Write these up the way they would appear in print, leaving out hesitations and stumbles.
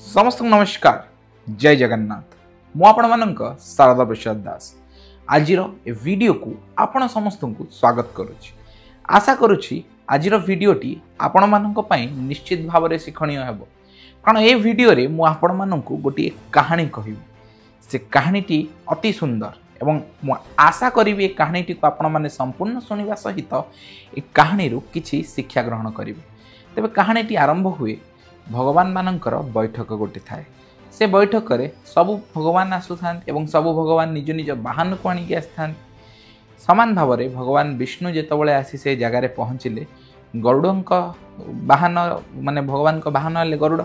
ସମସ୍ତଙ୍କୁ ନମସ୍କାର, ଜୟ ଜଗନ୍ନାଥ। ମୁଁ ଆପଣମାନଙ୍କ ଶାରଦା ପ୍ରସାଦ ଦାସ ଆଜିର ଏ ଭିଡ଼ିଓକୁ ଆପଣ ସମସ୍ତଙ୍କୁ ସ୍ୱାଗତ କରୁଛି। ଆଶା କରୁଛି ଆଜିର ଭିଡ଼ିଓଟି ଆପଣମାନଙ୍କ ପାଇଁ ନିଶ୍ଚିତ ଭାବରେ ଶିକ୍ଷଣୀୟ ହେବ, କାରଣ ଏ ଭିଡ଼ିଓରେ ମୁଁ ଆପଣମାନଙ୍କୁ ଗୋଟିଏ କାହାଣୀ କହିବି। ସେ କାହାଣୀଟି ଅତି ସୁନ୍ଦର ଏବଂ ମୁଁ ଆଶା କରିବି ଏ କାହାଣୀଟିକୁ ଆପଣମାନେ ସମ୍ପୂର୍ଣ୍ଣ ଶୁଣିବା ସହିତ ଏ କାହାଣୀରୁ କିଛି ଶିକ୍ଷା ଗ୍ରହଣ କରିବେ। ତେବେ କାହାଣୀଟି ଆରମ୍ଭ ହୁଏ, ଭଗବାନମାନଙ୍କର ବୈଠକ ଗୋଟେ ଥାଏ। ସେ ବୈଠକରେ ସବୁ ଭଗବାନ ଆସୁଥାନ୍ତି ଏବଂ ସବୁ ଭଗବାନ ନିଜ ନିଜ ବାହନକୁ ଆଣିକି ଆସିଥାନ୍ତି। ସମାନ ଭାବରେ ଭଗବାନ ବିଷ୍ଣୁ ଯେତେବେଳେ ଆସି ସେ ଜାଗାରେ ପହଞ୍ଚିଲେ, ଗରୁଡ଼ଙ୍କ ବାହନ, ମାନେ ଭଗବାନଙ୍କ ବାହନ ହେଲେ ଗରୁଡ଼।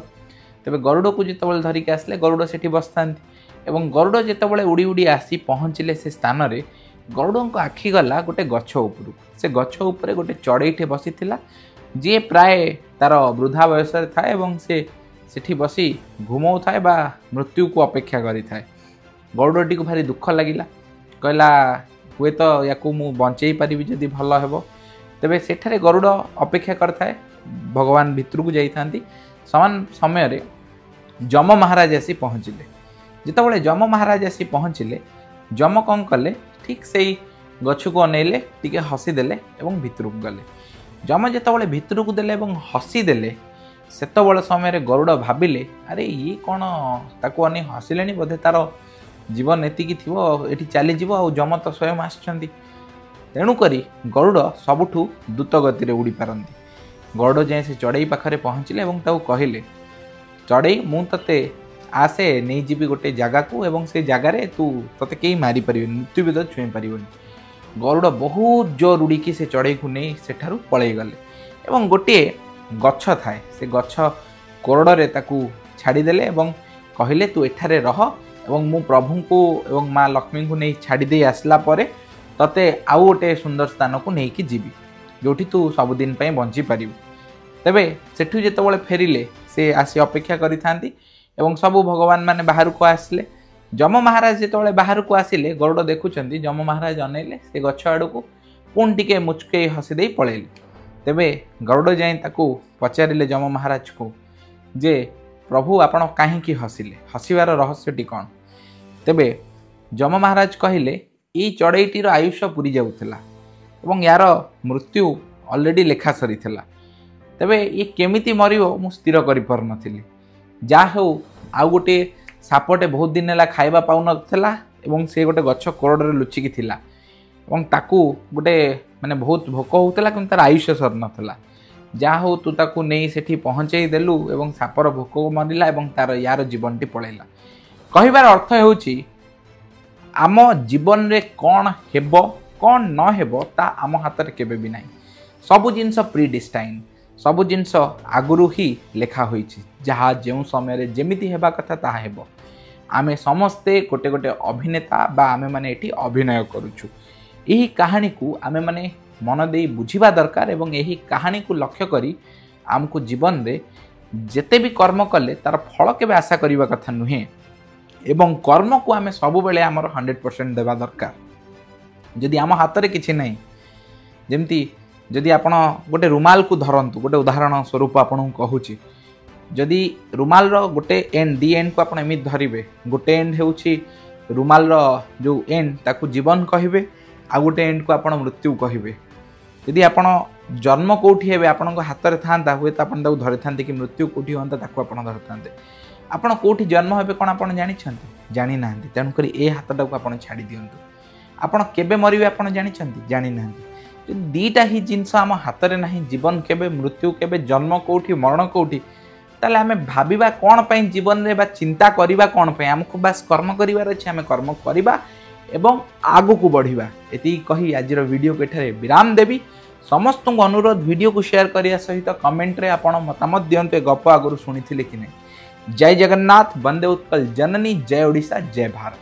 ତେବେ ଗରୁଡ଼କୁ ଯେତେବେଳେ ଧରିକି ଆସିଲେ, ଗରୁଡ଼ ସେଠି ବସିଥାନ୍ତି ଏବଂ ଗରୁଡ଼ ଯେତେବେଳେ ଉଡ଼ି ଉଡ଼ି ଆସି ପହଞ୍ଚିଲେ ସେ ସ୍ଥାନରେ, ଗରୁଡ଼ଙ୍କ ଆଖି ଗଲା ଗୋଟେ ଗଛ ଉପରକୁ। ସେ ଗଛ ଉପରେ ଗୋଟେ ଚଢ଼େଇଟେ ବସିଥିଲା, ଯିଏ ପ୍ରାୟ ତାର ବୃଦ୍ଧା ବୟସରେ ଥାଏ ଏବଂ ସେ ସେଠି ବସି ଘୁମଉଥାଏ ବା ମୃତ୍ୟୁକୁ ଅପେକ୍ଷା କରିଥାଏ। ଗରୁଡ଼ଟିକୁ ଭାରି ଦୁଃଖ ଲାଗିଲା। କହିଲା, ହୁଏତ ୟାକୁ ମୁଁ ବଞ୍ଚେଇ ପାରିବି ଯଦି ଭଲ ହେବ। ତେବେ ସେଠାରେ ଗରୁଡ଼ ଅପେକ୍ଷା କରିଥାଏ, ଭଗବାନ ଭିତରକୁ ଯାଇଥାନ୍ତି। ସମାନ ସମୟରେ ଯମ ମହାରାଜ ଆସି ପହଞ୍ଚିଲେ। ଯେତେବେଳେ ଯମ ମହାରାଜ ଆସି ପହଞ୍ଚିଲେ, ଯମ କ'ଣ କଲେ? ଠିକ୍ ସେଇ ଗଛକୁ ଅନେଇଲେ, ଟିକେ ହସିଦେଲେ ଏବଂ ଭିତରକୁ ଗଲେ। ଯମ ଯେତେବେଳେ ଭିତରକୁ ଦେଲେ ଏବଂ ହସିଦେଲେ, ସେତେବେଳେ ସମୟରେ ଗରୁଡ଼ ଭାବିଲେ, ଆରେ ଇଏ କ'ଣ ତାକୁ ଅନେଇ ହସିଲେଣି? ବୋଧେ ତାର ଜୀବନ ଏତିକି ଥିବ, ଏଠି ଚାଲିଯିବ, ଆଉ ଯମ ତ ସ୍ୱୟଂ ଆସିଛନ୍ତି। ତେଣୁକରି ଗରୁଡ଼ ସବୁଠୁ ଦ୍ରୁତ ଗତିରେ ଉଡ଼ିପାରନ୍ତି। ଗରୁଡ଼ ଯାଇ ସେ ଚଢ଼େଇ ପାଖରେ ପହଞ୍ଚିଲେ ଏବଂ ତାକୁ କହିଲେ, ଚଢ଼େଇ, ମୁଁ ତତେ ଆସେ ନେଇଯିବି ଗୋଟେ ଜାଗାକୁ ଏବଂ ସେ ଜାଗାରେ ତୁ ତତେ କେହି ମାରିପାରିବେନି, ମୃତ୍ୟୁ ବି ତତେ ଛୁଇଁ ପାରିବନି। ଗରୁଡ଼ ବହୁତ ଜୋର ଉଡ଼ିକି ସେ ଚଢ଼େଇକୁ ନେଇ ସେଠାରୁ ପଳେଇଗଲେ ଏବଂ ଗୋଟିଏ ଗଛ ଥାଏ, ସେ ଗଛ କୋରଡ଼ରେ ତାକୁ ଛାଡ଼ିଦେଲେ ଏବଂ କହିଲେ, ତୁ ଏଠାରେ ରହ ଏବଂ ମୁଁ ପ୍ରଭୁଙ୍କୁ ଏବଂ ମା ଲକ୍ଷ୍ମୀଙ୍କୁ ନେଇ ଛାଡ଼ି ଦେଇ ଆସିଲା ପରେ ତତେ ଆଉ ଗୋଟେ ସୁନ୍ଦର ସ୍ଥାନକୁ ନେଇକି ଯିବି, ଯେଉଁଠି ତୁ ସବୁଦିନ ପାଇଁ ବଞ୍ଚିପାରିବୁ। ତେବେ ସେଠୁ ଯେତେବେଳେ ଫେରିଲେ, ସେ ଆସି ଅପେକ୍ଷା କରିଥାନ୍ତି ଏବଂ ସବୁ ଭଗବାନ ମାନେ ବାହାରକୁ ଆସିଲେ। ଯମ ମହାରାଜ ଯେତେବେଳେ ବାହାରକୁ ଆସିଲେ, ଗରୁଡ଼ ଦେଖୁଛନ୍ତି ଯମ ମହାରାଜ ଅନେଇଲେ ସେ ଗଛ ଆଡ଼କୁ, ପୁଣି ଟିକେ ମୁଚକେଇ ହସି ଦେଇ ପଳେଇଲେ। ତେବେ ଗରୁଡ଼ ଯାଇ ତାକୁ ପଚାରିଲେ ଯମ ମହାରାଜକୁ ଯେ, ପ୍ରଭୁ, ଆପଣ କାହିଁକି ହସିଲେ? ହସିବାର ରହସ୍ୟଟି କ'ଣ? ତେବେ ଯମ ମହାରାଜ କହିଲେ, ଏଇ ଚଢ଼େଇଟିର ଆୟୁଷ ପୁରି ଯାଉଥିଲା ଏବଂ ୟାର ମୃତ୍ୟୁ ଅଲରେଡ଼ି ଲେଖା ସରିଥିଲା। ତେବେ ଇଏ କେମିତି ମରିବ ମୁଁ ସ୍ଥିର କରିପାରୁନଥିଲି। ଯାହା ହେଉ, ଆଉ ଗୋଟିଏ ସାପଟେ ବହୁତ ଦିନ ହେଲା ଖାଇବା ପାଉନଥିଲା ଏବଂ ସେ ଗୋଟେ ଗଛ କୋରଡ଼ରେ ଲୁଚିକି ଥିଲା ଏବଂ ତାକୁ ଗୋଟେ ମାନେ ବହୁତ ଭୋକ ହେଉଥିଲା, କିନ୍ତୁ ତାର ଆୟୁଷ ସରିନଥିଲା। ଯାହା ହଉ, ତୁ ତାକୁ ନେଇ ସେଠି ପହଞ୍ଚେଇ ଦେଲୁ ଏବଂ ସାପର ଭୋକ ମରିଲା ଏବଂ ତାର ୟାର ଜୀବନଟି ପଳେଇଲା। କହିବାର ଅର୍ଥ ହେଉଛି, ଆମ ଜୀବନରେ କ'ଣ ହେବ କ'ଣ ନ ହେବ ତା ଆମ ହାତରେ କେବେ ବି ନାହିଁ। ସବୁ ଜିନିଷ ପ୍ରିଡିଷ୍ଟାଇନ୍, ସବୁ ଜିନିଷ ଆଗରୁ ହିଁ ଲେଖା ହୋଇଛି। ଯାହା ଯେଉଁ ସମୟରେ ଯେମିତି ହେବା କଥା ତାହା ହେବ। ଆମେ ସମସ୍ତେ ଗୋଟେ ଗୋଟେ ଅଭିନେତା ବା ଆମେମାନେ ଏଠି ଅଭିନୟ କରୁଛୁ। ଏହି କାହାଣୀକୁ ଆମେମାନେ ମନ ଦେଇ ବୁଝିବା ଦରକାର ଏବଂ ଏହି କାହାଣୀକୁ ଲକ୍ଷ୍ୟ କରି ଆମକୁ ଜୀବନରେ ଯେତେ ବି କର୍ମ କଲେ ତାର ଫଳ କେବେ ଆଶା କରିବା କଥା ନୁହେଁ ଏବଂ କର୍ମକୁ ଆମେ ସବୁବେଳେ ଆମର 100% ଦେବା ଦରକାର, ଯଦି ଆମ ହାତରେ କିଛି ନାହିଁ। ଯେମିତି ଯଦି ଆପଣ ଗୋଟେ ରୁମାଲକୁ ଧରନ୍ତୁ, ଗୋଟେ ଉଦାହରଣ ସ୍ୱରୂପ ଆପଣଙ୍କୁ କହୁଛି, ଯଦି ରୁମାଲର ଗୋଟେ ଏଣ୍ଡ, ଦି ଏଣ୍ଡକୁ ଆପଣ ଏମିତି ଧରିବେ, ଗୋଟେ ଏଣ୍ଡ ହେଉଛି ରୁମାଲର ଯେଉଁ ଏଣ୍ଡ ତାକୁ ଜୀବନ କହିବେ, ଆଉ ଗୋଟେ ଏଣ୍ଡକୁ ଆପଣ ମୃତ୍ୟୁ କହିବେ। ଯଦି ଆପଣ ଜନ୍ମ କେଉଁଠି ହେବେ ଆପଣଙ୍କ ହାତରେ ଥାନ୍ତା, ହୁଏତ ଆପଣ ତାକୁ ଧରିଥାନ୍ତେ, କି ମୃତ୍ୟୁ କେଉଁଠି ହୁଅନ୍ତା ତାକୁ ଆପଣ ଧରିଥାନ୍ତେ। ଆପଣ କେଉଁଠି ଜନ୍ମ ହେବେ କ'ଣ ଆପଣ ଜାଣିଛନ୍ତି? ଜାଣିନାହାନ୍ତି। ତେଣୁକରି ଏ ହାତଟାକୁ ଆପଣ ଛାଡ଼ି ଦିଅନ୍ତୁ। ଆପଣ କେବେ ମରିବେ ଆପଣ ଜାଣିଛନ୍ତି? ଜାଣିନାହାନ୍ତି। ଯଦି ଦୁଇଟା ହିଁ ଜିନିଷ ଆମ ହାତରେ ନାହିଁ, ଜୀବନ କେବେ, ମୃତ୍ୟୁ କେବେ, ଜନ୍ମ କେଉଁଠି, ମରଣ କେଉଁଠି, ତାହେଲେ ଆମେ ଭାବିବା କ'ଣ ପାଇଁ ଜୀବନରେ ବା ଚିନ୍ତା କରିବା କ'ଣ ପାଇଁ? ଆମକୁ ବାସ୍ କର୍ମ କରିବାର ଅଛି। ଆମେ କର୍ମ କରିବା ଏବଂ ଆଗକୁ ବଢ଼ିବା। ଏତିକି କହି ଆଜିର ଭିଡ଼ିଓକୁ ଏଠାରେ ବିରାମ ଦେବି। ସମସ୍ତଙ୍କୁ ଅନୁରୋଧ, ଭିଡ଼ିଓକୁ ସେୟାର କରିବା ସହିତ କମେଣ୍ଟରେ ଆପଣ ମତାମତ ଦିଅନ୍ତୁ, ଏ ଗପ ଆଗରୁ ଶୁଣିଥିଲେ କି ନାହିଁ। ଜୟ ଜଗନ୍ନାଥ, ବନ୍ଦେ ଉତ୍କଳ ଜନନୀ, ଜୟ ଓଡ଼ିଶା, ଜୟ ଭାରତ।